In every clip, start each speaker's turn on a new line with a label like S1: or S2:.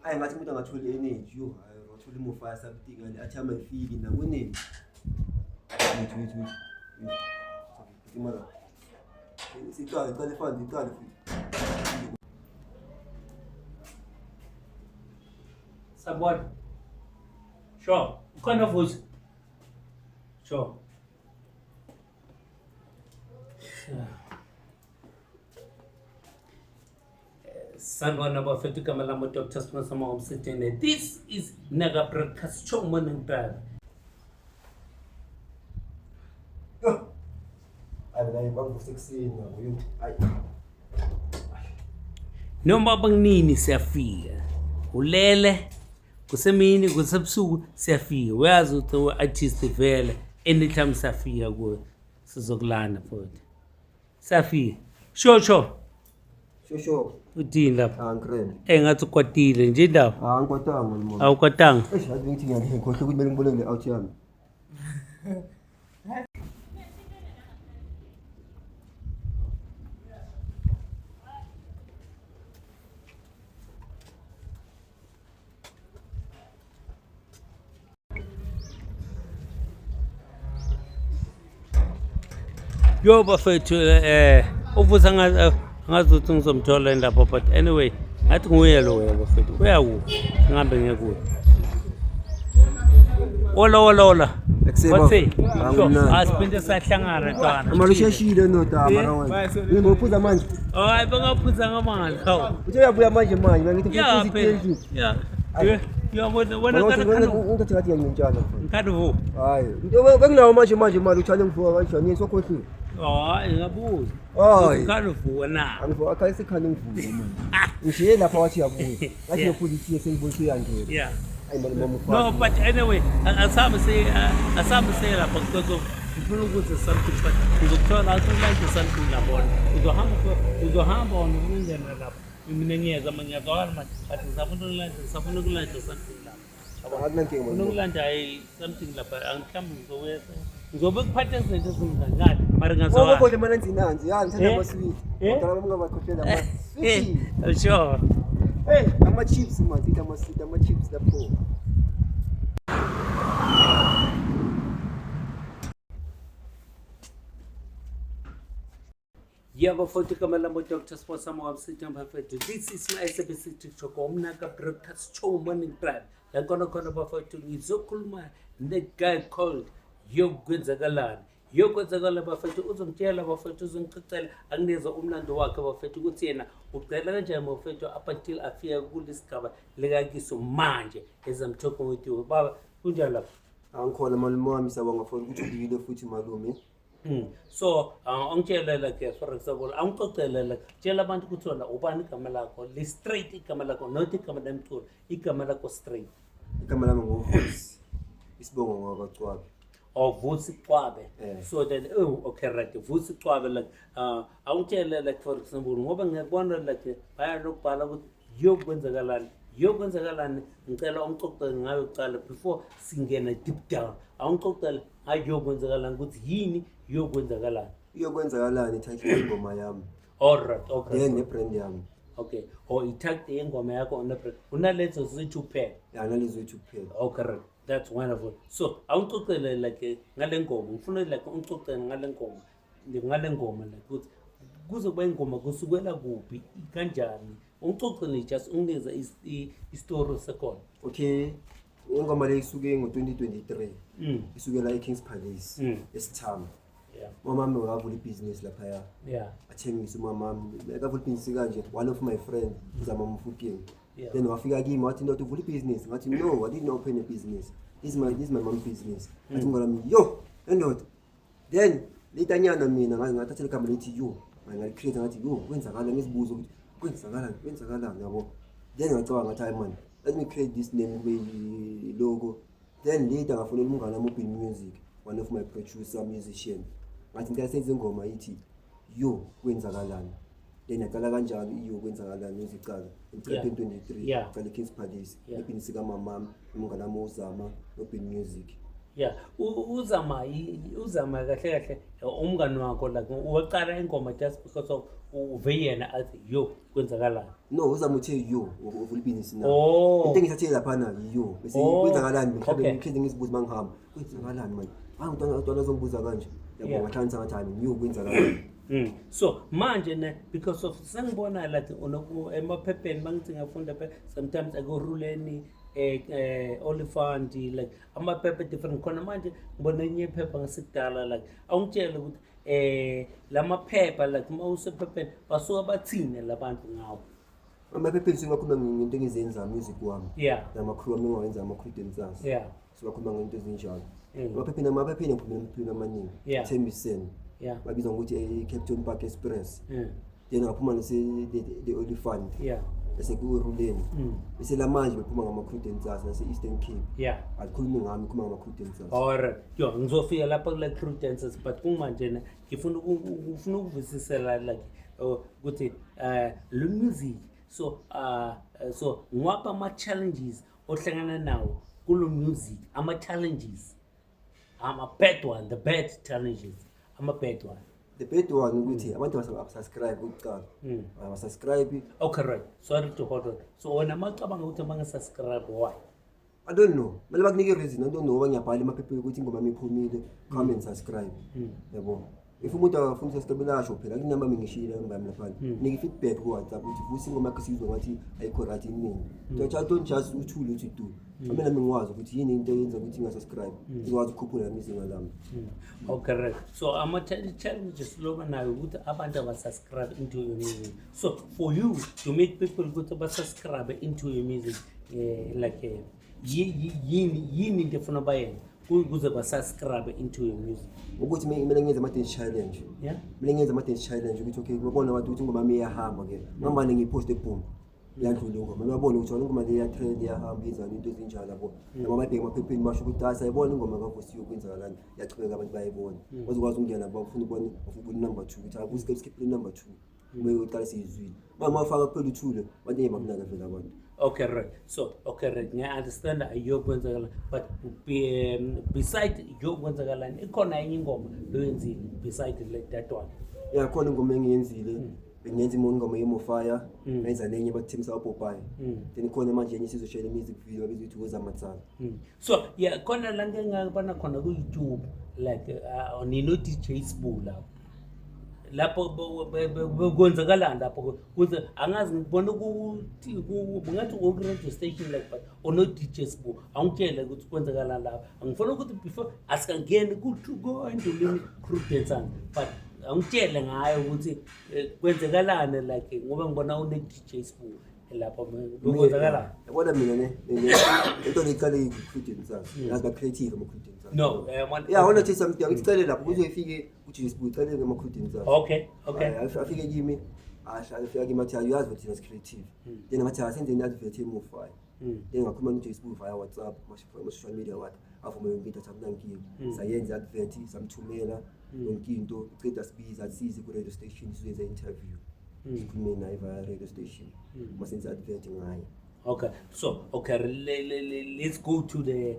S1: Ayi ngathi umuntu angathola i-energy yo, hayi wathola imofaya something and athi amayifiki nakunini. Wait, wait, wait. Wait. Okay, mara. Siqale, qale fandi, iqale futhi.
S2: Sabona. Sure. Ukhona futhi. Sure. Sanibona bafethu, igama lami uDr. Sibonisa Omsitene. This is Nega Broadcast Show Morning Drive.
S1: Yo. Hayi mina bangivuse ekuseni nabo yo. Hayi.
S2: Noma banginini siyafika. Ulele kusemini kusebusuku siyafika. Uyazi ukuthi u-artist vele anytime siyafika kuwe sizokulanda futhi. Siyafika. Sure sure.
S1: Sho sho.
S2: Uthini lapha?
S1: Ah ngikrele.
S2: Eh ngathi ukwatile nje indaba.
S1: Ah ngikwatanga mama.
S2: Awukwatanga.
S1: Eish yazi ngithi ngiyakhohlwa ukuthi kumele ngiboleke le out yami.
S2: Yo bafethu uvusa ngazi ukuthi ngizomthola lapho but anyway ngathi nguye lo wena bafethu uyakuphi ngihambe ngiye kuye. Ola ola ola.
S1: Ekuseni
S2: What's it?
S1: baba.
S2: Sure.
S1: Angimnandi.
S2: Asiphinde sahlangana ntwana.
S1: Mara usheshile ndoda mara wena. Ngophuza manje.
S2: Hayi bangaphuza ngamandla. Hawu.
S1: Uthe uyabuya manje manje ngithi
S2: Ya
S1: uphuza
S2: phela.
S1: i-20.
S2: Ya. Ya wena
S1: Wena
S2: kana
S1: ungathi ngathi ngiyantshana mfana.
S2: ngikhathi vu.
S1: Hayi, benginawo manje manje mali uthale ngivuka kanjani sokhohliwe.
S2: Hayi ngabuza.
S1: Hayi.
S2: Ngikhathi vu na.
S1: Angivuka akhaye sekhane ngivuka manje. Ngishiye lapha wathi uyabuya. Ngathi ngiyophuza itiye sengibona ukuthi uyangena.
S2: Yeah.
S1: Hayi mali mama ufana.
S2: No, but anyway, asambe se asambe se lapha because of ngifuna ukuthi something but ngizokuthola like something labona. Uzohamba uzohamba wona ungena lapha. Mina ngiyeza manje ngiyazwakala manje but ngisafuna ukulanda ngisafuna ukulanda something lapha.
S1: Akunankinga
S2: Ufuna
S1: mali.
S2: ukulanda hayi something lapha mhlawumbe ngizobuya ngizobe kuphatha izinto ezingangani mara ngiyazwakala.
S1: Ngoba kodwa mana nanzi ya ngithanda
S2: Eh?
S1: ama sweet.
S2: Eh?
S1: Kodwa ungabakhohlela ama sweet.
S2: Sure.
S1: Hey, ama chips man, sithi ama sweet, ama chips lapho.
S2: Yebo futhi igama lami uDr. Sports Wamsitha bafethu. This is my SABC TikTok umnaka broadcast show morning drive. La khona khona bafethu ngizokhuluma ne-guy called Yokwenzakalani. Yokwenzakala bafethu uzongitshela bafethu uzongicocela anginikeze umlando wakhe bafethu ukuthi yena ucela kanjani bafethu up until afika kulesigaba lekakiso manje as I'm talking with you. Baba kunjani lapho?
S1: Angikhona malume wami siyabonga for ukuthi ubuyile futhi malume.
S2: So angitshele like for example angicocele like tshela abantu ukuthi wena ubani igama lakho li straight igama lakho not igama lemculo igama lakho straight.
S1: Igama lami nguVusi. Isibongo ngakwaCwabe.
S2: Or Vusi Cwabe.
S1: Eh.
S2: So then oh okay right Vusi Cwabe like awungitshele like for example ngoba ngiyakubona like bayalokubhala ukuthi yokwenzakalani yokwenzakalani ngicela ungicocele ngayo kuqala before singena deep down awungicocele ngayo yokwenzakalani ukuthi yini yokwenzakalani.
S1: Iyokwenzakalani title yengoma yami.
S2: All right, okay.
S1: Then ne-brand yami.
S2: Okay. Or i-title yengoma yakho on the unalezo zethu kuphela.
S1: Ya nalezo zethu kuphela.
S2: Okay, right. That's wonderful. So, awungicocele like ngale ngoma. Ngifuna like ungicocele ngale ngoma. Ngale ngoma like ukuthi kuze kuba ingoma kusukela kuphi kanjani. Ungicocele just unginikeze i-story sekhona.
S1: Okay. Ingoma le isuke ngo-2023. Isukela e-Kings Palace eSithama. Umama wami wavula ibhizinisi laphaya. Athengisa umama wami. Bekavula ibhizinisi kanje one of my friend uZama Mofokeng. Then wafika kimi wathi ndoda uvula ibhizinisi. Ngathi no, I didn't open a business. This is my mom's business. Ngathi mngani wami yo, endoda. Then later nyana mina ngathatha igama lethi yo, ngalicreate ngathi yo kwenzakala ngizibuza ukuthi kwenzakalani kwenzakalani yabo. Then ngacabanga ngathi hayi man, let me create this name kube logo. Then later ngafonela umngane wami uBill Music, one of my producer musician. Ngathi ngicela senze ingoma ithi yo kwenzakalani. Then yaqala kanjalo iyo kwenzakalani izicala. Ngicela 2023 ngicela eKings Palace, ebhizinisi kamamami, umngane wami uZama noBill Music.
S2: Yeah, uzama uzama kahle kahle umngani wakho like waqala ingoma just because of Uve yena athi yo, kwenzakalani?
S1: No, uzama uthe yo, uvula ibhizinisi na.
S2: Oh.
S1: Into engithathe laphana yo, bese
S2: Oh,
S1: kwenzakalani mhlawumbe
S2: okay.
S1: ngihlezi ngizibuza mangihamba, kwenzakalani manje? Hayi, umntwana azongibuza kanje. Yabo, ngahlanganisa ngathi hayi, yo, kwenzakalani.
S2: So manje ne, because of sengibona like unoku emaphepheni, mangithi ngiyafunda sometimes akuruleni Olifant, like amaphepha different khona. Manje ngibona enye iphepha ngasikudala, like awungitshele ukuthi lamaphepha, like uma usephepheni basuka bathini labantu ngawo?
S1: Amaphepheni singakhuluma ngento engizenza, music wami. Nama-crew wami engiwawenza, ama-crew dancers. Sibakhuluma ngento ezinjalo. Amaphepheni ngiphumela emaphepheni amaningi. Thembisene. Babizwa ngokuthi i-Cape Town Park Express. Then ngaphuma nase the Olifant. Bese ku-Uruleni. Bese lamanje bephuma ngama-crew dancers nase-Eastern Cape. Alikhulumi ngami, ikhuluma ngama-crew dancers.
S2: Alright. Yo, ngizofika lapha kule crew dancers, but kumanje ne ngifuna ngifuna ukuvisisela like ukuthi lo music, so ngwapha ama challenges ohlangana nawo kulo music, ama challenges, ama bad one, the bad challenges, ama bad one.
S1: The bad one ukuthi abantu abasubscribe kokuqala. Abasubscribe.
S2: Okay, right, sorry to hold on. So wena macabanga ukuthi bangasubscribe, why?
S1: I don't know. Kumele bakunike i-reason. I don't know, ngoba ngiyabhala emaphepheni ukuthi ingoma yami iphumile, come and subscribe. Yabo. If umuntu akafuni usubscribe, asho phela, kunama ngishilo ngami laphana. Nika i-feedback ku WhatsApp ukuthi vusa ingoma yakho, siyizwa ngathi ayikho right iningi. Don't just uthule uthi du. Kumele nami ngikwazi ukuthi yini into eyenza ukuthi ngingasubscribe. Ngizokwazi ukukhuphula nami izinga lami.
S2: Okay, right. So ama challenges loba nayo ukuthi abantu abasubscribe into your music. So for you to make people ukuthi basubscribe into your music, like yini into efuna bayenze ukuze basubscribe into your music?
S1: Ukuthi kumele ngenze ama-dance challenge. Kumele ngenze ama-dance challenge ukuthi okay, babone abantu ukuthi ingoma yami iyahamba ke. Ngamane ngiyiposte, boom. Iyandlula ingoma. Babone ukuthi ingoma le iya-trend, iyahamba, yenzani into ezinjalo, yabo. Noma bayibheke emaphepheni basho ukuthi hayi, sayibona ingoma kaVusiwe, kwenzakalani. Iyachubeka, abantu bayayibona. Bazokwazi ukungena, bafuna ukubona, bafuna ukubona number 2, ukuthi hayi, skip skip number 2. Kumele uqale siyizwile. Uma ufaka kuphela uthule, abantu ngeke bakunaka vele abantu.
S2: Okay, right. So, okay, right. Ngiya-understand yokwenzakala, but beside yokwenzakalani, ikhona enye ingoma loyenzile beside like that one?
S1: Ya, khona ingoma engiyenzile. Bengiyenza ingoma yeMofaya, ngayenza nenye bathembisa uPopayi. Then khona manje enye sizoshayela music video babizwa ukuthi Wozamatsala.
S2: So, yeah, khona la ngike ngabona khona ku-YouTube, like nino DJ Sbu lapho. Lapho kwenzakalani lapho? Kuze angazi, ngibona ukuthi ngathi ku-radio station, like, but ono DJ Sbu. Angitshele ukuthi kwenzakalani lapho. Angifuna ukuthi before asikangeni ku-Endulini Crew Dancers, but angitshele ngayo ukuthi kwenzekalani, like ngoba ngibona une DJ Sbu lapho, bekwenzakalani?
S1: Yabona mina ne into leyiqale i-crew dancers. Yazi ba-creative ama-crew dancers.
S2: No,
S1: Yeah, I want to say something. Angicele lapho kuze ifike ku-DJ Sbu, icale ngama-crew dancers.
S2: Okay.
S1: Hayi, afike kimi, ahlale, afika kimi athi, uyazi ukuthi thina si-creative. Then ngathi asenzeni i-advert eMofaya. Then ngakhuluma no-DJ Sbu via WhatsApp, ama-social media wakhe, avuma yonke into, athi akunankinga. Sayenza i-advert, samthumela yonke into, iceda sibiza asize ku-radio station sizoyenza i-interview. Sikhulume naye via radio station. Masenza i-advert ngaye.
S2: Okay, so okay, let's go to the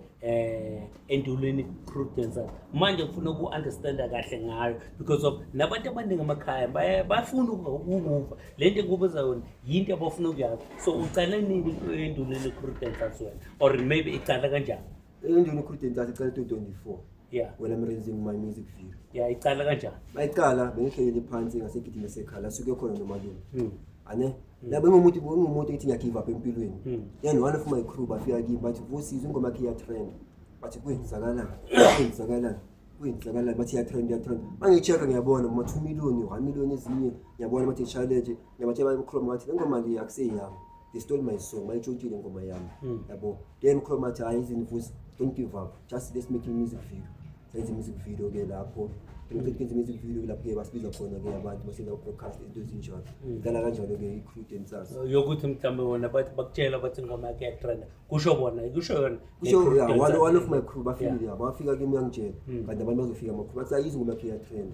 S2: Endulini Crew Dancers. Manje ngifuna uku-understanda kahle ngayo because of nabantu abaningi emakhaya bafuna ukuva le nto engibuza yona, yinto abafuna ukuyazi. So ucale nini Endulini Crew Dancers wena, or maybe icala kanjani?
S1: Endulini Crew Dancers icala 2024. When I'm releasing my music video.
S2: Yeah, icala kanjani?
S1: Mayiqala bengihlelele phansi ngasegidini lasekhaya, lasuke khona nomalume. Ane? Labo ngumuntu ethi ngiyagive up empilweni. Then one of my crew bafika kimi bathi, Vusi, ingoma yakhe iya-trend. Bathi kwenzakalani? Kwenzakalani? Kwenzakalani? Bathi iya-trend, iya-trend. Mangiyi-check ngiyabona ma 2 million, 1 million ezinye. Ngiyabona bathi challenge. Ngiyabatshela bakhuluma ngathi le ngoma le akuseyami. They stole my song, bayitshontshile ingoma yami. Yabo. Then khuluma ngathi hayi izini, Vusi, don't give up. Just let's make a music video. Senze music video ke lapho. Ngicela ukwenza music video lapho ke basibiza khona ke abantu basenza broadcast, into ezinjalo. Iqala kanjalo ke i-crew dancers.
S2: Yokuthi mhlawumbe wona bathi bakutshela bathi ingoma yakhe iyatrenda, kusho bona, kusho yona
S1: Kusho
S2: le-crew
S1: yeah,
S2: dancers.
S1: one of my crew bafikile, bafika kimi yangitshela. Kanti abantu bazofika ama crew bathi ayizwe ingoma yakhe iyatrend.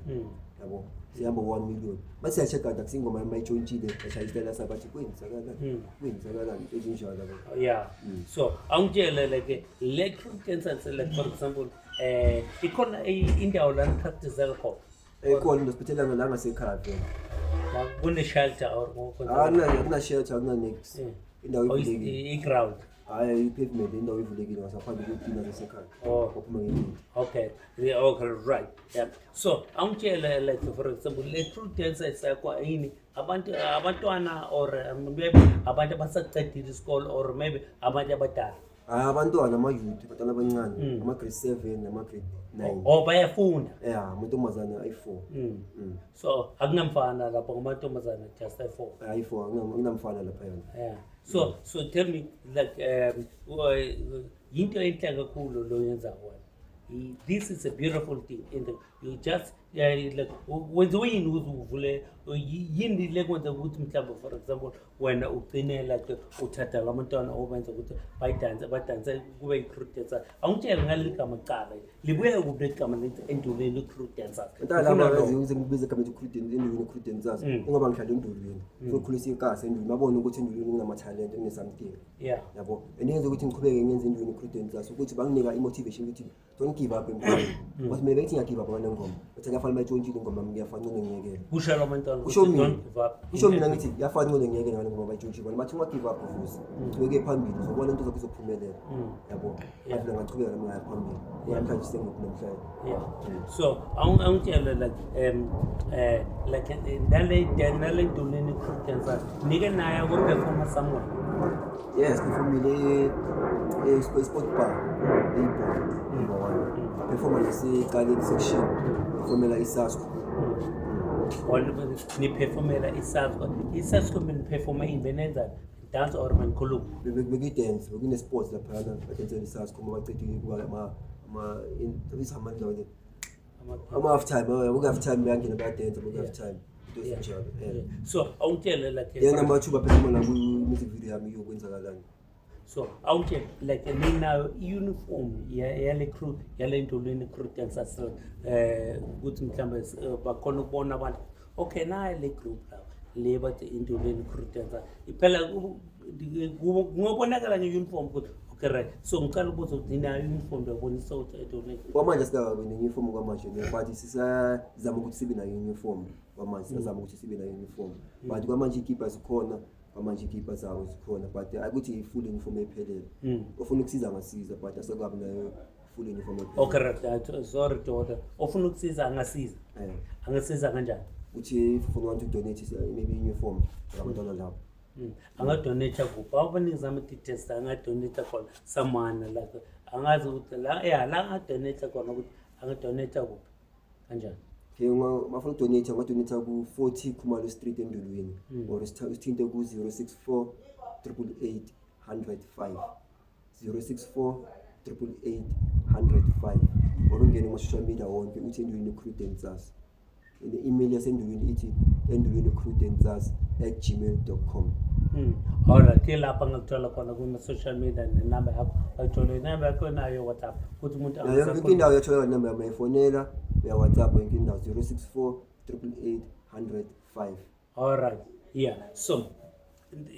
S1: Yabo. Sihamba 1 million. Bathi siya-check kanti akusingoma yami, bayitshontshile, bashaya isitayela sabo, bathi kwenzakalani? Kwenzakalani? Into ezinjalo, yabo.
S2: Yeah. So angitshele like le crew dancers, like for example, ikhona indawo la nipracticela khona?
S1: Khona, ndosiphethelana la ngasekhaya vele.
S2: La kune-shelter or
S1: Akuna-shelter, akuna-nix. Indawo
S2: Or
S1: ivulekile.
S2: I-ground?
S1: Hhayi, i-pavement, indawo ivulekile ngasaphambi kwetina zasekhaya.
S2: Oh.
S1: Waphuma ngegate.
S2: Okay, yeah, okay, right. Yeah. So, angitshele, like, for example, le crew dancers yakho yini, abantu abantwana or maybe abantu abasaqedile isikole or maybe abantu abadala?
S1: Hhayi, abantwana, ama-youth, abantwana abancane, ama-grade 7 nama-grade 9.
S2: Oh, bayafunda.
S1: Ya, amantombazane ayi-4.
S2: So, akunamfana lapho, ngamantombazane just ayi-4.
S1: Ayi-4, akunamfana laphayana.
S2: Yeah. So tell me, like, yinto enhle kakhulu lo yenza wena. This is a beautiful thing. And you just, yeah, like, wenziwe yini ukuthi uvule, yini le kwenza ukuthi mhlawumbe, for example, wena ugcine like uthatha labantwana obenza ukuthi bayidanse, badanse kube i-crew dancer? Awungitshele ngaleli gama kuqala, libuye kuphi leli gama lithi Endulweni Crew Dancers?
S1: Mntana,
S2: Ngifuna
S1: laba
S2: lokho.
S1: ngize ngibize igama ethi crew dance, Endulweni Crew Dancers, ingoba ngihlala eNdulweni, futhi ikasi eNdulweni, babone ukuthi eNdulweni kunamathalente, kune-something. Yabo, and yenza ukuthi ngiqhubeke ngenze Endulweni Crew Dancers ukuthi banginika i-motivation ukuthi don't give up empilweni, because mina bengithi ngiya-give up ngale ngoma, bathi kuyafana bayitshontshile ingoma yami, kuyafana, ngcono ngiyekele.
S2: Kusho labantwana
S1: Kusho
S2: ukuthi
S1: mina.
S2: don't give up.
S1: Kusho mina ngithi kuyafana, ngcono ngiyekele ngale ngoma bayitshontshile. Bona bathi unga-give up, Vusi, uchubeke phambili, uzobona into zakho izophumelela, yabo. Ngavele ngachubeka nami ngaya phambili, namhlanje sengikuphi namhlanje.
S2: Yeah. So angitshele, like, like, nale Nduleni Crew Dancers, nike naye ko-performa somewhere?
S1: Yes, performile e-sport bar eyibhola number 1, performa naseqaleni section, performela iSASCO.
S2: Or niperformela iSASCO? ISASCO niperforma ini, benenzani, dance or manikhuluma?
S1: Bekuyi-dance, bekune-sports laphayana, badensela iSASCO uma bacedile kuba ama-half time, boku-half time bayangena bayadensa, boku-half time, into ezinjalo, yeah.
S2: So awungitshele, like,
S1: Then amathuba performa naku-music video yami yokwenzakalani.
S2: So awungitshele, like, ninayo i-uniform yale crew, yale Ndulweni Crew Dancers, ukuthi mhlawumbe bakhona ukubona abantu, okay, nayi le group la, le bathi iNdulweni Crew Dancers phela, kungobonakala nge-uniform ukuthi okay, right. So ngicela ukubuza ukuthi ninayo i-uniform lebonisa ukuthi eNdulweni?
S1: Kwamanje asikakabi ne-uniform kwamanje ne, but sisazama ukuthi sibe nayo i-uniform kwamanje, sisazama ukuthi sibe nayo i-uniform, but kwamanje ikipa zikhona, kwamanje ikipa zabo zikhona, but akuthi i-full uniform ephelele. Ofuna ukusiza angasiza, but asikabi nayo full uniform ephelele.
S2: Okay, right. Sorry daughter, ofuna ukusiza angasiza?
S1: Eh.
S2: Angasiza kanjani?
S1: Ukuthi if ufuna want to donate maybe uniform abantwana labo.
S2: Angadonate kuphi? Awubanikeza ama-details la angadonate khona, someone like angazi ukuthi la, ya, la angadonate khona, ukuthi angadonate kuphi, kanjani?
S1: Okay, mafuna ukudonate, ungadonate ku-40 Khumalo Street eNdulweni, or usithinte ku-064 888 105, 064 888 105, or ungene kuma-social media wonke uthi Endulweni Crew Dancers. And i-email yaseNdulweni ithi endulwenicrewdancers@gmail.com.
S2: Alright, ke lapha angakuthola khona kuma-social media, nenamba yakho ayithole, inamba yakho nayo WhatsApp, ukuthi umuntu
S1: Nayo yonke indawo uyatholakala inamba yami, uyayifonela, uya-WhatsApp, yonke indawo, 064 888 105.
S2: Alright, yeah. So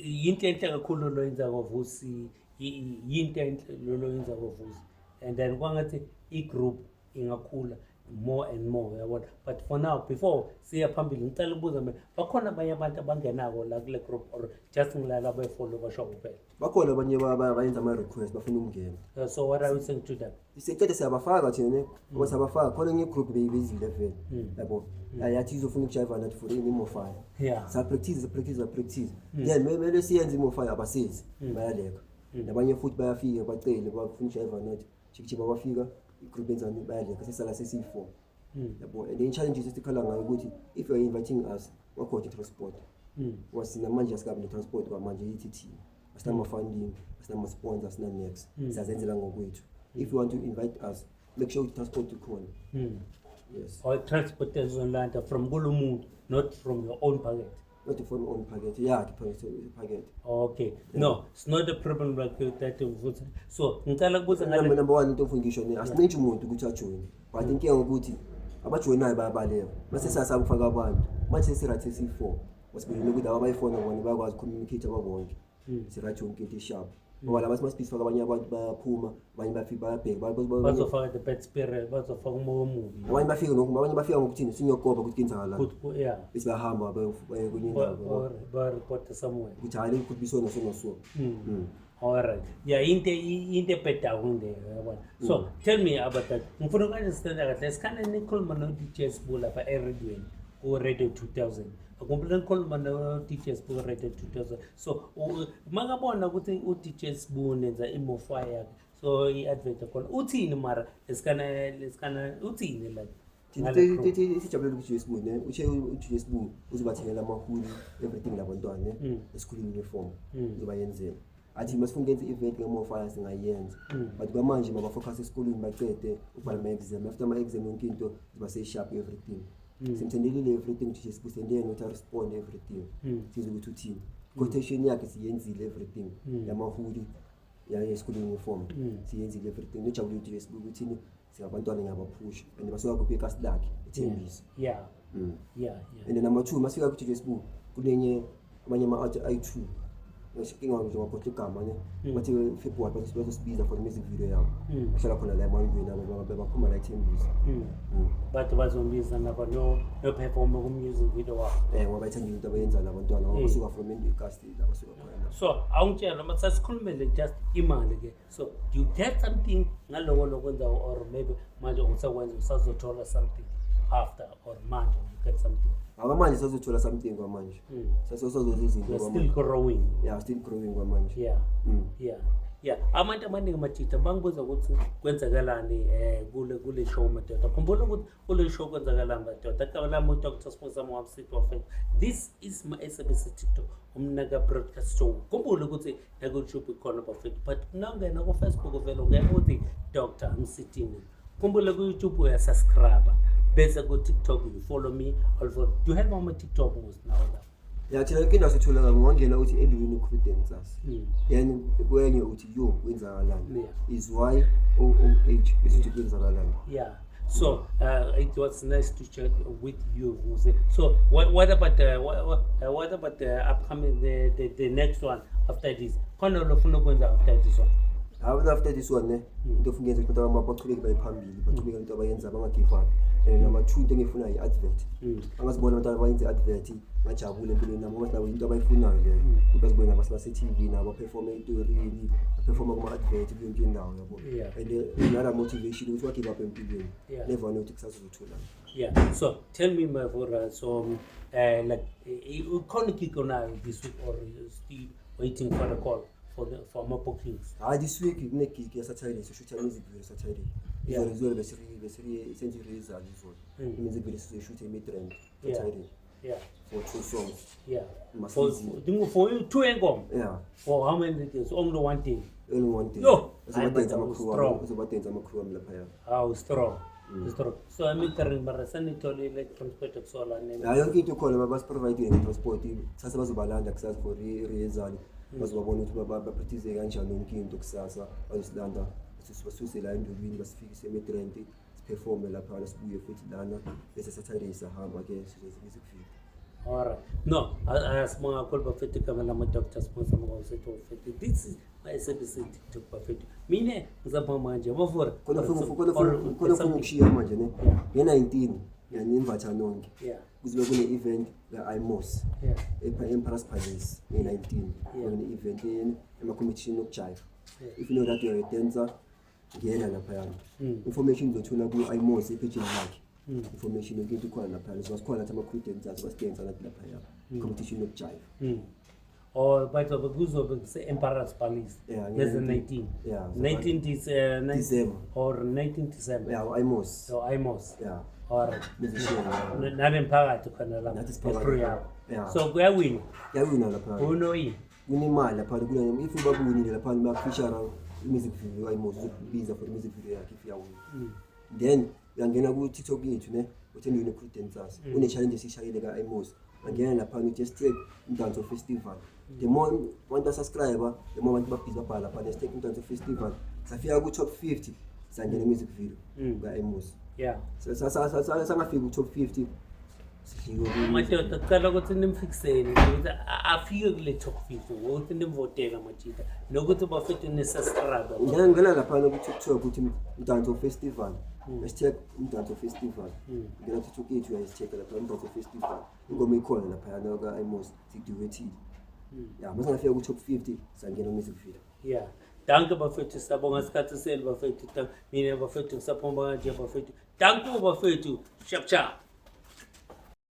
S2: yinto enhle kakhulu lo yenza ngoVusi, yinto enhle lo yenza ngoVusi, and then kwangathi i-group ingakhula more and more, uyabona. But for now, before siya phambili, ngicela ukubuza mina, bakhona abanye abantu abangenako la kule group or just ngilala befollow basho kuphela?
S1: Bakhona abanye bayenza ama-request, bafuna ukungena.
S2: So what are you saying to them?
S1: Sicede siyabafaka thina ne, ngoba siyabafaka khona enye igroup beyizile vele, yabo, yathi izofuna ukujiva nathi for ini imofaya. Sa-practice, sa-practice, sa-practice, then mele siyenze imofaya, abasizi, bayaleka. Nabanye futhi bayafika bacele, bafuna ukujiva nathi, chikichiba bafika, igroup enzani, bayaleka, sesala sesiyi-four, yabo. And then challenges esikhala ngayo ukuthi if you are inviting us, wakhona i-transport, ngoba sina manje asikabi ne-transport kwamanje yithi thina asinama-funding, asinama-sponsor, asina-nex, siyazenzela ngokwethu. If you want to invite us, make sure ukuthi transport ikhona. Yes.
S2: Or transport ezolanda from kulo muntu, not from your own pocket?
S1: Not from own pocket, yakhe pocket.
S2: Okay, no, it's not a problem like that, futhi. So ngicela ukubuza ngale
S1: Number one, into ofuna ngisho ne, asincentshe umuntu ukuthi ajoyine, but inkinga ukuthi abajoyinayo bayabaleka, mase siyasaba ukufaka abantu. Manje sesi-right, sesiyi-four, wasibonile ukuthi ababayifona bona bayakwazi ucommunicate ababonke, si-right, yonke into isharp. Ngoba laba simasibhizi faka abanye abantu bayaphuma, abanye bafika bayabheka,
S2: Bazofaka the bad spirit, bazofaka umoya omubi.
S1: Abanye bafika ngoku, abanye bafika ngokuthini sinyokoba ukuthi kwenzakalani.
S2: Ukuthi, yeah.
S1: Bese bayahamba baye kwenye indawo.
S2: Ba-report somewhere.
S1: Ukuthi hayi le kuthi bisona so so.
S2: All right. Yeah, into ebhedayo nje, yabona. So, tell me about that. Ngifuna uku-understand kahle. Sikhane nikhuluma no-DJ Sbu lapha eradioweni, ku-Radio 2000. Akumbula nikhuluma no-DJ Sbu ku-Radio 2000. So, makabona ukuthi u-DJ Sbu nenza imofa yakhe. So, i-advert yakhona. Uthini mara lesikana uthini like? Ngale crew.
S1: Sijabulela ukuthi Sbu ne, uthe uJJ Sbu uzobathengela amahuli everything labantwana ne, esikhulini uniform uzobayenzela. Athi masifuna ukwenza i-event ngemofa singayenza. But kwamanje mabafocus esikolweni baqede ukubhala ama-exam. After ama-exam yonke into izoba seyisharp everything. Simthendelile everything uJJ Sbu, sendele nokuthi a-respond everything. Sizwe ukuthi uthini. Quotation yakhe siyenzile everything. Yamahuli ya esikoleni uniform. Siyenzile everything. Nojabule uJJ Sbu ukuthi singabantwana ngiyabaphusha and basuka kuphi ekasi lakhe ethembisa. And then number 2 masifika ku-DJ Sbu kunenye amanye ama-art ayi-2. Ngisho nje ngakhohlwa igama ne. Bathi February bazosibiza for music video yabo. Bahlala khona la emangweni abo baphuma la ethembisa.
S2: Bathi bazombiza nabo no perform ku music video wabo.
S1: Ngoba bayithanda into abayenza labantwana ngoba basuka from ekasi la basuka khona.
S2: So awungitshela uma sasikhulumele just imali ke. So do you get something ngaloko lokwenza or maybe manje usakwenza usazothola something after or manje you get something?
S1: Akamanje sazothola something kwamanje. Sasozoza izinto
S2: We're
S1: kwamanje.
S2: still growing.
S1: Yeah, still growing kwamanje.
S2: Yeah. Yeah. Abantu abaningi majita bangibuza ukuthi kwenzakalani kule show madoda. Khumbula ukuthi kule show kwenzakalani madoda. Igama lami uDr Sponsor Mwamsithu wafethu. This is my SABC TikTok umnaka broadcast show. Khumbula ukuthi na YouTube ikhona bafethu. But nawungena ku Facebook vele ungena uthi Dr Msitini. Khumbula ku YouTube uyasubscribe. Bese ku TikTok you follow me. Also, do you have my TikTok post now?
S1: Yeah, thina ke naso thola kabi ngongena uthi endlini crew dancers. Then kwenye uthi yo kwenzakalani. Is Y O O H bese uthi kwenzakalani.
S2: Yeah. So it was nice to chat with you, Jose. So what about the what about the upcoming the next one after this? Khona lo funa ukwenza after this one.
S1: Hawu after this one ne. Into ofuna ukwenza ukuthi abantu baqhubeke baye phambili, baqhubeke into abayenza banga give up. And number 2 into engifuna i-advert. Angazibona abantu abayenza i-advert ngajabula empilweni nami ngoba nabo into abayifunayo leyo. Ukuthi bazibone nabo base TV nabo perform etorini, perform kuma advert kuyonke indawo yabo. And another motivation ukuthi wa give up empilweni. Never know ukuthi kusasa uzothola.
S2: Yeah. So tell me my for so like ukhona gig onayo this week or you still waiting for the call for more bookings?
S1: This week kune gig ya Saturday, so shoot music video Saturday. Izolo izolo bese senze result izolo. Music video sizoyishoot eMidrand Saturday. For 2 songs. Must be
S2: For you 2 engoma.
S1: Yeah.
S2: For how many days? Only 1 day.
S1: Only 1 day.
S2: Yo,
S1: Uzoba
S2: I'm
S1: dance
S2: a
S1: ama-crew
S2: strong.
S1: wami, uzoba dance ama-crew wami laphaya.
S2: How strong. Strong. So I'm entering mara sanitholile transport kusola ne.
S1: Ya yonke into ikhona basi-provide nge-transport. Kusasa bazobalanda kusasa for i-rehearsal. Bazobabona ukuthi bapractice kanjani yonke into kusasa. Bazosilanda basuse la endulwini basifikise eMidrand siperforme lapha sibuye futhi lana bese Saturday sahamba ke sizoze music video.
S2: All right. No, asibonga kakhulu bafethu igama lami Dr Sponsor Mawusethu bafethu. This is my SABC TikTok bafethu. Mina ngizapha manje bafora.
S1: Khona funa ukushiya manje ne. Nge-19 yani invatha nonke. Kuzobe kune event ya iMOS. eMpras Palace nge-19. Kune event ema competition yokujive. If you know that you are a dancer, ngena lapha. Information uzothola ku iMOS epage lakhe. Information yonke into ikhona lapha. So sikhona nathi ama-crew dancers basidansa nathi lapha. Competition yokujive.
S2: Or but kuzobe kuse Emperor's Palace.
S1: Yeah,
S2: There's a
S1: 19.
S2: 19.
S1: Yeah, so
S2: 19 is,
S1: December.
S2: Or 19 December.
S1: Yeah, iMOS.
S2: So iMOS.
S1: Yeah.
S2: All right.
S1: Musician, yeah.
S2: Nani mphakathi khona lapha.
S1: Nathi siphakathi.
S2: Crew yakho.
S1: Yeah.
S2: So kuyawina.
S1: Kuyawina lapha.
S2: Unoyini.
S1: Kunemali lapha, kuna if ubabonile lapha bakufeature music video iMOS uzokubiza for music video yakhe if uyawina. Then uyangena ku TikTok yethu ne, uthende une crew dancers. Une challenge esishayile ka iMOS. Angena lapha you just take Umdanso Festival. The more abantu subscribe, the more abantu babhizi babhala lapha ne take Umdanso Festival. Safika ku top 50 sangena music video ka iMOS. Sangafika ku top 50. Sihlike.
S2: Madoda, kucala ukuthi nimfikiseni ukuthi afike kule top 50 ngokuthi nimvotele, amajita, nokuthi bafethu ni-subscribe.
S1: Ngena laphana ku-TikTok ukuthi Mdanso Festival, #MdansoFestival. Ngena ku-TikTok yethu, uyayisitheka lapha, Mdanso Festival. Ingoma ikhona laphayana ka-Imos, siduwethile ya. Masingafika ku-top 50, sangena music video.
S2: Yeah, danke bafethu, siyabonga isikhathi senu bafethu. Mina bafethu ngisaphuma kanje bafethu. Danke bafethu, sharp sharp.